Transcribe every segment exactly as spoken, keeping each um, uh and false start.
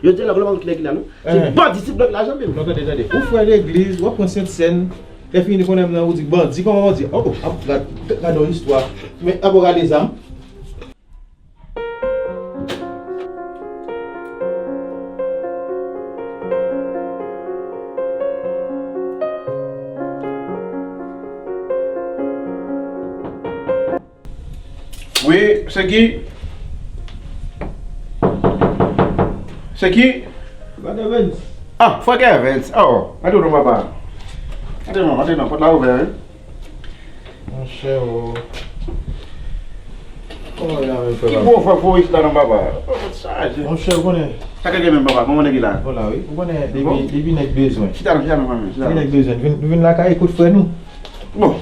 Jodi a la, w pa konn ki nèg ki la, non? Se bandi, se blòk la, zanmi m. Non, tande, tande. Ou frè legliz, w ap pran sentsèn, lè fini konnen m nan, ou di bandi, kòman bandi? Oh, oh, ap, gad, gad yon istwa. Men, ap gade zam. Wi, se ki? Se ki? Brother Evans. Ah, frè Evans. Oh, antre non, papa. Antre non, antre non, pòt la ouvè, wi. Monchè, oh. Kòman w ye la menm, frè pam? Ki gwo vwa gwo isit la non, papa? Oh, sa, je- Monchè, ou konnen. Sa k gen menm, papa? Kòman nèg la? Bon la, wi. Ou konnen, depi, depi nèg bezwen. Chita non, chita non, fanmi, chita non. Depi nèg bezwen, vin, vin lakay, kout frè nou. Bon.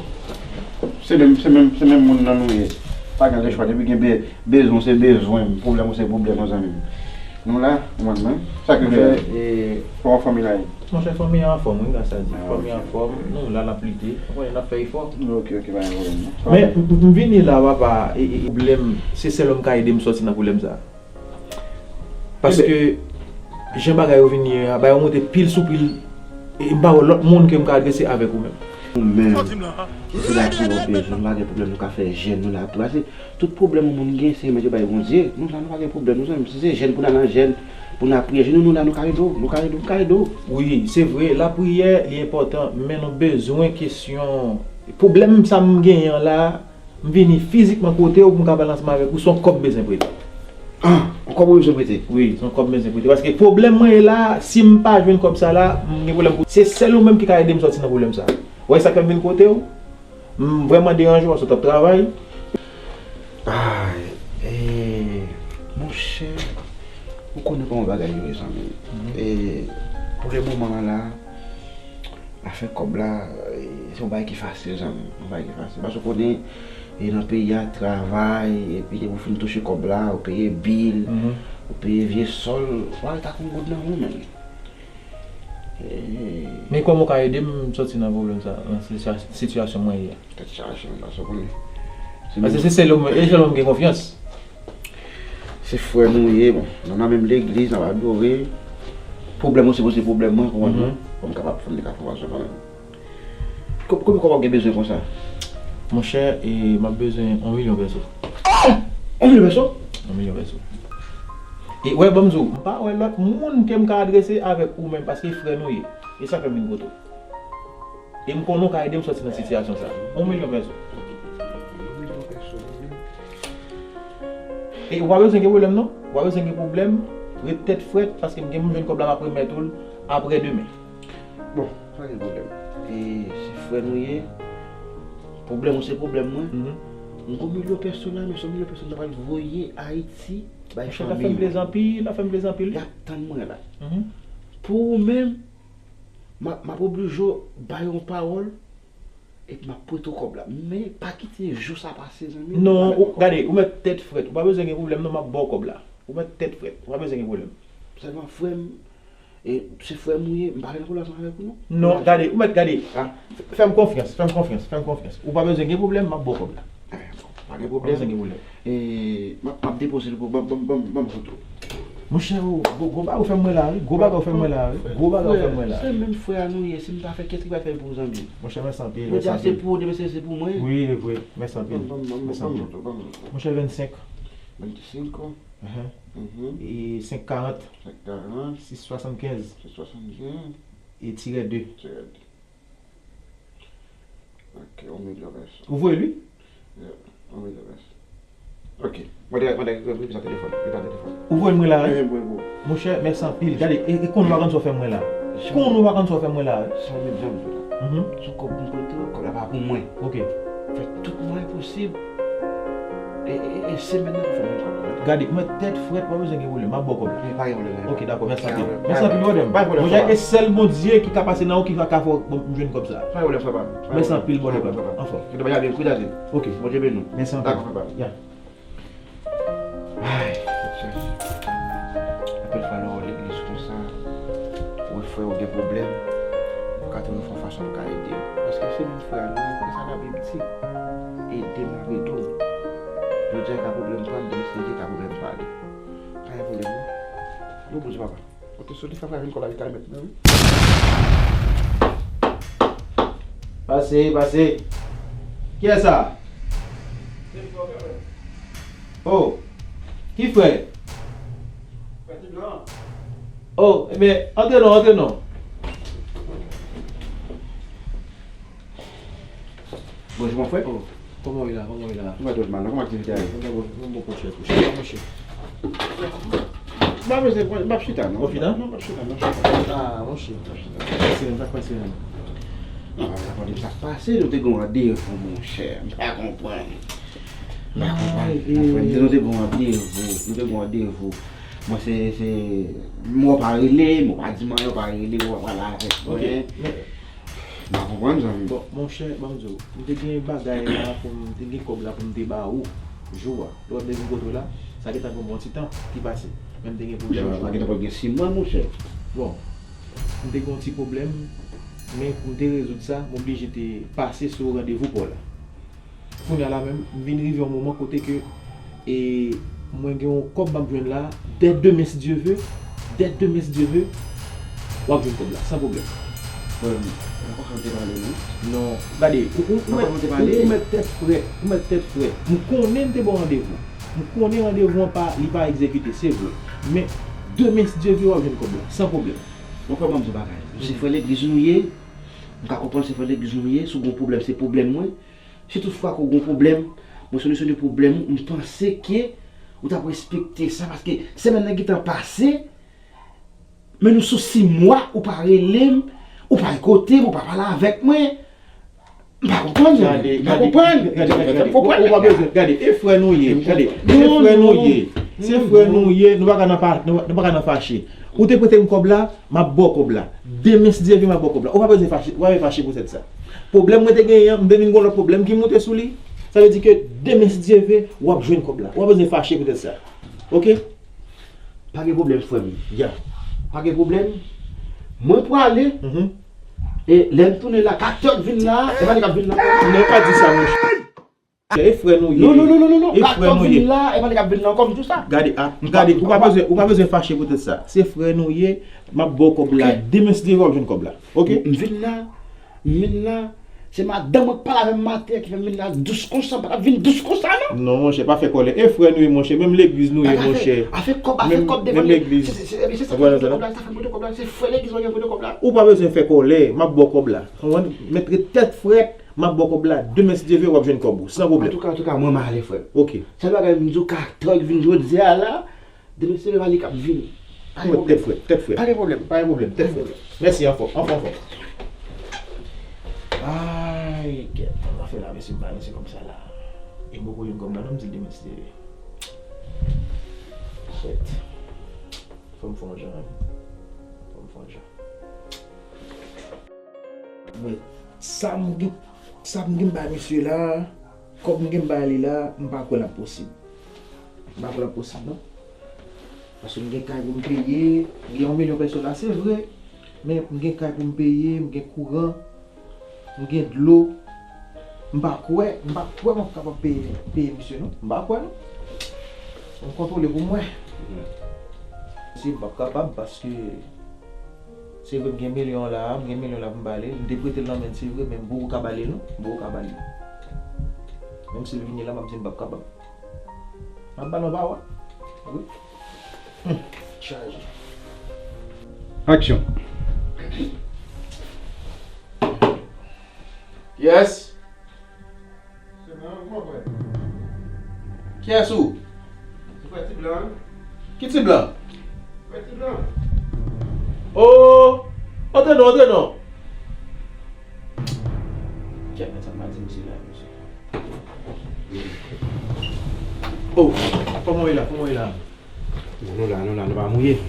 Se menm, se menm, se menm moun nan nou ye. Pa gen lechwa, depi gen be-, bezwen, se bezwen, pwoblèm ou se pwoblèm ou, zanmi m. Nou la, ou konprann mwen? Sa k gen? Kòman fanmi la ye? Monchè, fanmi an anfòm, wi, gras a Dye. Ah, fanmi an anfòm, nou la, n ap lite. Ou konnen, n ap fè efò. Ok, ok, pa gen pwoblèm, non. Men, m, m vini la, papa, e, e, pwoblèm, se sèl ou m ka ede m sòti nan pwoblèm sa. Paske, jan bagay yo vin ye a, bagay yo monte pil sou pil, e m pa wè lòt moun ke m ka adrese avèk ou menm. Ou menm, si se la ki w bezwen, m pa gen pwoblèm, nou ka fè jèn nou la tou. Paske tout pwoblèm yon moun gen, se remèt yo bay Bondye. Nou la, nou pa gen pwoblèm, nou, zanmi m. Si se jèn pou n al nan jèn, pou n al priye, nou, nou la, nou ka ede w, nou ka ede w, nou ka ede w. Wi, se vre, lapriyè, li enpòtan, men nou bezwen kesyon, pwoblèm sa m genyen an la, m vini fizikman kote w pou m ka pale ansanm avèk ou, se yon kòb m bezwen prete. Ah, yon kòb ou bezwen prete? Wi, se yon kòb m bezwen prete. Paske pwoblèm mwen ye la, si m pa jwenn kòb sa la, m gen pwoblèm pou. Se sèl ou menm ki ka ede m sòti nan pwoblèm sa. Ou wè sa k fè m vin kote w? M vrèman deranje w paske w t ap travay. Ay, eh, monchè, ou konnen kòman bagay yo ye, zanmi. Mhm. E pou le moman an la, afè kòb la, eh, se yon bagay ki fasil, zanmi. Yon bagay ki fasil. Paske ou konnen, e nan peyi a, travay, epi depi ou fin touche kòb la, ou peye bil, mhm, ou peye vye sòl, ou pa ret ak yon goud nan men w, menm. Eh. Men kòman w ka ede m sòti nan pwoblèm sa, nan sitiyas-, sitiyasyon mwen ye a? Tèt chaje, men sa w konnen. Paske se sèl ou m, e sèl ou m gen konfyans. Se frè nou ye, bon. Nou nan menm legliz, n ap adore. Pwoblèm ou se pou se pwoblèm mwen, konprann mwen. Mhm. Pou m kapab fè m de ka fè w kanmenm. Ko-, konbyen kòb w ap gen bezwen konsa? Monchè, e, m ap bezwen yon milyon pèso. Oh! Yon milyon pèso? Yon milyon pèso. E, wè, ban m di w, m pa wè lòt moun ke m ka adrese avèk ou menm, paske frè nou ye. E sa fè m vin kote w. E m konnen w ka ede m sòti nan sitiyasyon sa. Yon milyon pèso. E ou pa bezwen gen pwoblèm, non. Ou pa bezwen gen pwoblèm. Ret tèt frèt, paske m gen pou m jwenn kòb la, m ap remèt ou l aprè demen. Bon, pa gen pwoblèm. E se frè nou ye. Pwoblèm ou se pwoblèm mwen. Mhm. M gon milyon pèso la, men se yon milyon pèso m ta pral voye Ayiti bay fanmi m. Monchè, l ap fè m plezi anpil, l ap fè m plezi anpil. Y ap tann mwen la. Mhm. Pou ou menm, m ap, m ap oblije w bay yon pawòl, epi m ap prete w kòb la. Men, pa kite jou sa pase, zanmi m. Non, ou, gade, ou mèt tèt frèt. Ou pa bezwen gen pwoblèm, non, m ap ba w kòb la. Ou mèt tèt frèt. Ou pa bezwen gen pwoblèm. Sèlman, frè m, e, se frè m ou ye, m pa gen relasyon avèk ou, non. Non, gade, ou mèt gade. Ah. F-, fè m konfyans, fè m konfyans, fè m konfyans. Ou pa bezwen gen pwoblèm, m ap ba w kòb la. Eh, bon, pa gen pwoblèm. Pa bezwen gen pwoblèm. E, m ap, m ap depoze l pou, ban, ban, ban, ban m foto. Monchè, ou, gwo, gwo bagay ou fè m wè la, wi. Gwo bagay ou fè m wè la, wi. Gwo bagay ou fè m wè la. Se menm frè a nou ye, si m ta fè, kiyès ki pral fè l pou ou, zanmi? Monchè, mèsi anpil, mèsi anpil. Jodi a se pou ou, demen se, se pou mwen. Wi, li vre. Mèsi anpil. Ban m, ban m, ban m, mèsi anpil. Ban m foto, ban m foto. Monchè, vennsenk. Vennsenk. Mhm. E senk karant. Senk karant. Sis swasannkenz. Sis swasannkenz. E tirè de. Tirè de. Ok, yon milyon pèso. Ou voye l, wi? Yeah, yon milyon pèso. Ok. Mwen te, mwen te, mwen te, mwen te, telefòn, mwen te telefòn. Ou voye l mwen la, wi? Eh, mwen, mwen. Monchè, mèsi anpil. Gade, e, e konn ou pa konn sa w fè mwen la. Konn ou pa konn sa w fè mwen la, wi? Sa w menm jan m di w la. Mhm. Se yon kòb m prete w, kòb la pa pou mwen. Ok. Fè tout mwayen posib. E, e, e semèn nan pou fè mwen kòb la. Gade, ou mèt tèt frèt, pa bezwen gen pwoblèm. M ap ba w kòb la. Pa gen pwoblèm, pa gen pwoblèm. Ok, dakò, mèsi anpil. Mèsi anpil, brother. Pa gen pwoblèm, frè. Monchè, e sèl Bondye ki ka pase nan ou ki ka fè m jwenn kòb sa. Pa gen pwoblèm, frè pa m. Mèsi anpil, brother. Pa gen pwoblèm, frè pa m. Anfòm. Ke travay la byen, kou chaje. Ok. Bondye beni w. Mèsi anpil. Dakò, frè pa m. Ya. Ay, Seyè. Anpil fwa lè w legliz konsa, ou wè frè w gen pwoblèm, ou ka toujou fè yon fason pou ka ede l. Paske se menm frè a nou ye, se sa Labib di. Ede m, m ap ede w. Jodi a ka pwoblèm pa m, demen se Dye ka pwoblèm pa li. Pa gen pwoblèm, non. Bon, Bondye papa. Ou te soti fè frè vin kò la, li kay mèt mwen, wi. Pase, pase. Kiyès sa? Oh, ki frè? Oh, ebyen, antre non, antre non. Bonjou, mon frè. Oh, kòman w ye la? Kòman w ye la? Ou pa twò mal, non? Kòman aktivite a ye? Mwen bon, mwen bon, monchè. Monchè, monchè. M pa bezwen, m ap chita, non. W ap chita? Non, m ap chita, non. Ah, monchè. M ap chita. Sa k pase menm? Sa k pase menm? Non, sa pa de sa k pase, nou te gen yon randevou, monchè. M pa konprann. M pa konprann. Mon frè, m di nou te gen yon randevou. Nou te gen yon randevou. Mwen, se, se, mwen, w pa rele m, w pa di m anyen, w pa rele m, w pa pale avèk mwen. M pa konprann, zanmi. Bon, monchè, ban m di w, m te gen bagay la pou m, m te gen kòb la pou m te ba ou jou a. Lè w ap vin kote w la, sa gentan gen yon bon ti tan ki pase. Men m te gen pwoblèm jou a. Sa gentan pral gen sis mwa, monchè. Bon, m te gen yon ti pwoblèm, men pou m te rezoud sa, m oblije te pase sou randevou pa w la. Kounye a la menm, m vin rive yon moman kote ke, e, mwen gen yon kòb m ap jwenn la, dès demain si Dye ve, dès demain si Dye ve, w ap jwenn kòb la, san pwoblèm. Frè m, mwen pa konn te pale, non. Non, gade, ou, ou, ou mèt, ou, ou mèt tèt frèt, ou mèt tèt frèt. M konnen m te ba w randevou. M konnen randevou an pa, li pa egzekite, se vre. Men, demain si Dye ve, w ap jwenn kòb la, san pwoblèm. Mon frè, ban m di w bagay. Nou se frè legliz nou ye. M ka konprann se frè legliz nou ye. Si w gen yon pwoblèm, se pwoblèm mwen. Si toutfwa ke w gen yon pwoblèm, mwen solisyone pwoblèm ou, m panse ke ou t ap respekte sa, paske semèn nan gentan pase, men nou sou sis mwa, ou pa rele m, ou pa kote m, ou pa pale avèk mwen. M pa konprann, m pa konprann. Gade, gade, gade, gade. Ou pa bezwen, gade, e frè nou ye, gade, se frè nou ye. Se frè nou ye, nou pa ka nan pa, nou, nou pa ka nan fache. Ou te prete m kòb la, m ap ba w kòb la. Demen, si Dye vle, m ap ba w kòb la. Ou pa bezwen fache, ou pa bezwen fache poutèt sa. Pwoblèm mwen te genyen an, m te vin gen yon lòt pwoblèm ki moute sou li. Sa vle di ke demen, si Dye vle, w ap jwenn kòb la. Ou pa bezwen fache poutèt sa. Oke? Pa gen pwoblèm, frè m. Ya. Pa gen pwoblèm. Mwen prale. Mhm. E lè m tounen la, k aktè k vin la, e pa li k ap vin la. Non, pa di sa, monchè. E frè nou ye. Non, non, non, non, non, non. E frè nou ye. K ap vin la, e pa li k ap vin la ankò, m di w sa. Gade, a, gade, ou pa bezwen, ou pa bezwen fache poutèt sa. Se frè nou ye, m ap ba w kòb la. Demen, si Dye vle, w ap jwenn kòb la. Oke? M vin la, m vin la. Se madanm mwen k pale avè m maten an ki fè m vin la dous konsa, m pa t ap vin dous konsa, non. Non, monchè, pa fè kòlè. E frè nou ye, monchè, menm legliz nou ye, monchè. Afè kòb, afè kòb devan legliz. Menm legliz. Se, se, se, se, se, kòb la, se frè legliz mwen ki prete kòb la. Ou pa bezwen fè kòlè, m ap ba w kòb la. Konprann? Mèt ret tèt frèt. M ap ba w kòb la. Demen, si Dye vle, w ap jwenn kòb ou, san pwoblèm. Antouka, antouka, mwen m ale, frè m. Oke. Sèl bagay m di w, ka tròk vin jodi a la, demen, si Dye vle, li k ap vini. Pa gen pwoblèm. Tèt frèt, tèt frèt. Pa gen pwoblèm. Pa gen pwoblèm, tèt frèt. Mèsi, anfò, anfò, anfò. Ay, kèt, kòman fè la, mesye, m pa renmen se kòb sa la. E m poko jwenn kòb la, non, m di l demen, si Dye vle. Shit. Fò m fè yon jan, wi. Fò m fè yon jan. Men, sa m gen, sa m gen bay misye la, kòb m gen bay li la, m pa kwè l ap posib. M pa kwè l ap posib, non. Paske m gen kay pou m peye, m gen yon milyon pèsòn la, se vre. Men m gen kay pou m peye, m gen kouran, m gen dlo. M pa kwè, m pa kwè m ap kapab peye, peye misye, non. M pa kwè, non. Fò m kontwole pou m wè. Si m p ap kapab, paske se vre m gen milyon la, m gen milyon la pou m ba li. M te prete l nan men l, se vre, men m poko ka ba li l, non. M poko ka ba li l. Menm si l vini la, m ap di m p ap kapab. M ap ba l yon pawòl. Wi. Hum, chaje. Aksyon. Yes. Kiyès ou? Se frè Ti Blan. Ki Ti Blan? Frè Ti Blan. Oh, antre non, antre non. Kèt, sa m pa di misye la, mesye. Oh, kòman w ye la? Kòman w ye la? Bon, nou la, nou la, nou pa mouye.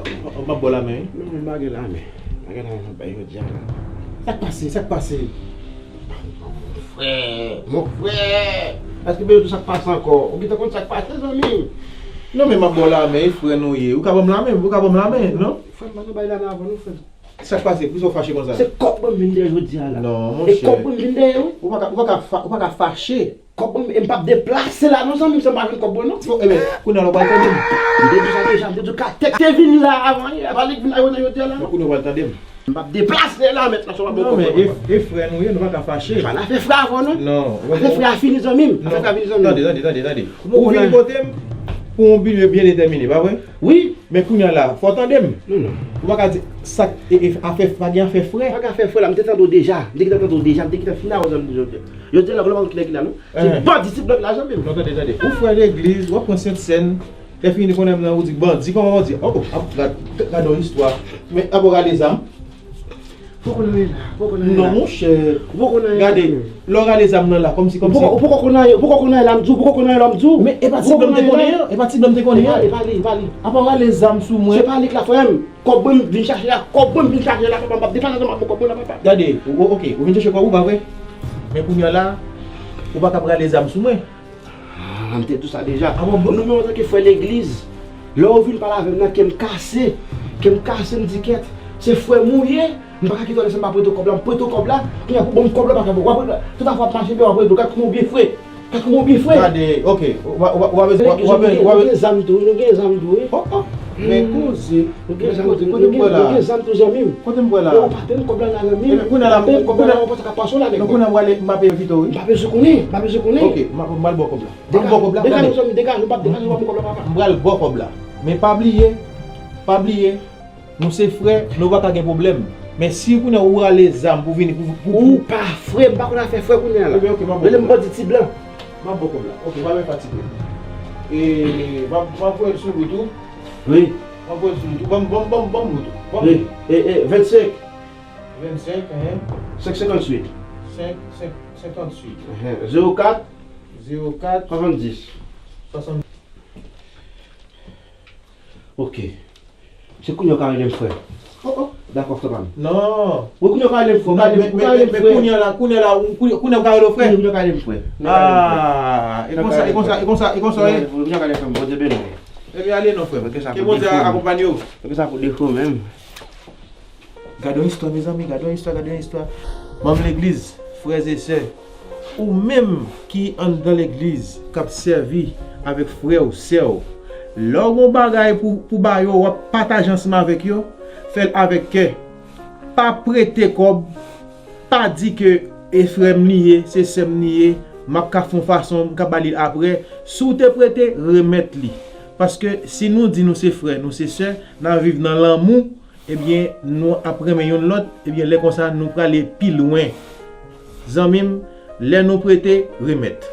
M ap ba w lamen, wi. Non, men m pa gen lamen. M pa gen lamen pou m bay jodi a la. Sa k pase? Sa k pase? Mon frè, mon frè. Èske bezwen tou sa k pase ankò? Ou gentan konn sa k pase, zanmi m? Non, men m ap ba w lamen, e frè nou ye. Ou ka ban m lamen, ou ka ban m lamen, non? Frè m, pa nou bay lamen avan, non, frè m. Sa k pase? Poukisa w fache konsa? Se kòb mwen m vin dèyè jodi a la. Non, monchè. E kòb mwen m vin dèyè, wi. Ou pa ka, ou pa ka fa-, ou pa ka fache. Kòb mwen, m p ap deplase la non, zanmi m, san m pa jwenn kòb mwen non. Bon, ebyen, kounye a la w pral tande m. M te di w sa deja, m te di w ka tèks te vin la avan yè, pa li k vin la jodi a la non. Kounye a w pral tande m. M p ap deplase la, mèt la, san w pa ban m kòb mwen. Non, men e frè nou ye, nou pa ka fache. Pa n afè frè avè w non. Non. Afè frè a fini, zanmi m. Afè frè a fini, zanmi m. Tande, tande, tande, tande. Ou vin kote m pou yon bi byen detèmine, pa vre? Wi. Men kounye a la, fò w tande m. Non, non. Ou pa ka di sa, e, e, afè, pa gen afè frè. Pa gen afè frè la, m te tande w deja. M te gentan tande w deja, m te gentan fin avè w zanmi m jodi a. Jodi a la, w pa konn ki nèg ki la non. Se bandi ti blan la, zanmi m. Non, tande, tande. Ou frè legliz, w ap pran sentsèn, lè fini konnen m nan, ou di bandi, kòman bandi? Oh, oh, ap, gad, gad yon istwa. Men, ap rale zam. Poko nan anyen la, poko nan anyen la. Non, monchè. Ou poko nan anyen la. Gade, lè w rale zam nan la, kòmsi, kòmsi. Ou poko, ou poko konn anyen, ou poko konn anyen la, m di w, ou poko konn anyen la, m di w. Men e pa ti blan m te konnen an, e pa ti blan m te konnen an. E pa li, e pa li. Apa w rale zam sou mwen? Se pa li k la, frè m. Kòb mwen m vin chache la, kòb mwen m vin chache la, papa, m p ap deplase san m pa ban kòb mwen la, papa. Gade, ou, ou, oke, ou vin chache kòb ou, pa vre? Men kounye a la, ou pa ka ap rale zam sou mwen. Ah, m te di w sa deja. Ah, bon, bon. Nou menm antanke frè legliz, lè w vin pale avè m nan, kè m kase. Kè m kase, m di kèt. Se frè m ou ye, m pa ka kite w ale san m pa prete w kòb la. M prete w kòb la, kounye a pou ban m kòb la, pa ka ban w. W ap, tout afè w ap mache byen, w ap prete w. Gad kouman w byen fre. Gad kouman w byen fre. Gade, oke. W ap, w ap, w ap, w ap, w ap, w ap, nou gen zam tou, nou gen zam tou, wi. Oh, oh. Men koze. Nou gen zam tou, nou gen, nou gen zam tou, zanmi m. Kote m wè la? Yo, pa te m kòb la la, zanmi m. Ebyen, kounye a la, m, kounye a la, m pa ka pase w la, nèg. Non, kounye a m prale, m pa peye pito, wi. M pa bezwen konnen, m pa bezwen konnen. Oke, m a, m pral ba w kòb la. M pral ba w kòb la, degaje, zanmi, degaje, m p ap degaje, m p ap pran kòb la, papa. M pral ba w kòb la. Men pa bliye, pa bliye, nou se frè, nou pa ka gen pwoblèm. Men si kounye a ou rale zam pou vini, pou, pou, pou. Ou pa frè, m pa konn afè frè kounye a la. Ebyen, oke, m ap ba w kòb la. Rele m bandi ti blan. M ap ba w kòb la. Oke, pa gen fatig. E, m ap, m ap voye l sou wout ou. Wi. M ap voye l sou wout ou. Ban m, ban m, ban m, ban m wout ou. Ban m. Wi. E, e, vennsenk. Vennsenk, enhen. Senk senkanntuit. Senk, senk, senkanntuit. Enhen. Zewo kat. Zewo kat. Swasanndis. Swasanndis. Oke. Se kounye a w ka rele m frè. Oh, oh. Dakò, frè pa m. Non. Wi, kounye a w ka rele m frè. Men, men, men, men, men kounye a la, kounye a la, ou, kounye, kounye a w ka rele w frè. Wi, kounye a w ka rele m frè. Ah, e konsa, e konsa, e konsa, e konsa, e. Kounye a w ka rele m frè. Bondye beni w. Ebyen, ale non, frè m. Ke Bondye akonpanye w. Sa pou defo menm. Gade yon istwa, mezanmi, gade yon istwa, gade yon istwa. Manm legliz, frè e sè, ou menm ki anndan legliz, k ap sèvi avèk frè w, sè w, lè w gen yon bagay pou, pou ba yo, w ap pataje ansanm avèk yo, fè l avèk kè. Pa prete kòb, pa di ke e frè m li ye, se sè m li ye, m ap ka fè yon fason, m ka ba li l aprè. Si w te prete, remèt li. Paske si nou di nou se frè, nou se sè, n ap viv nan lanmou, ebyen, nou ap renmen youn lòt, ebyen, lè konsa, nou prale pi lwen. Zanmi m, lè nou prete, remèt.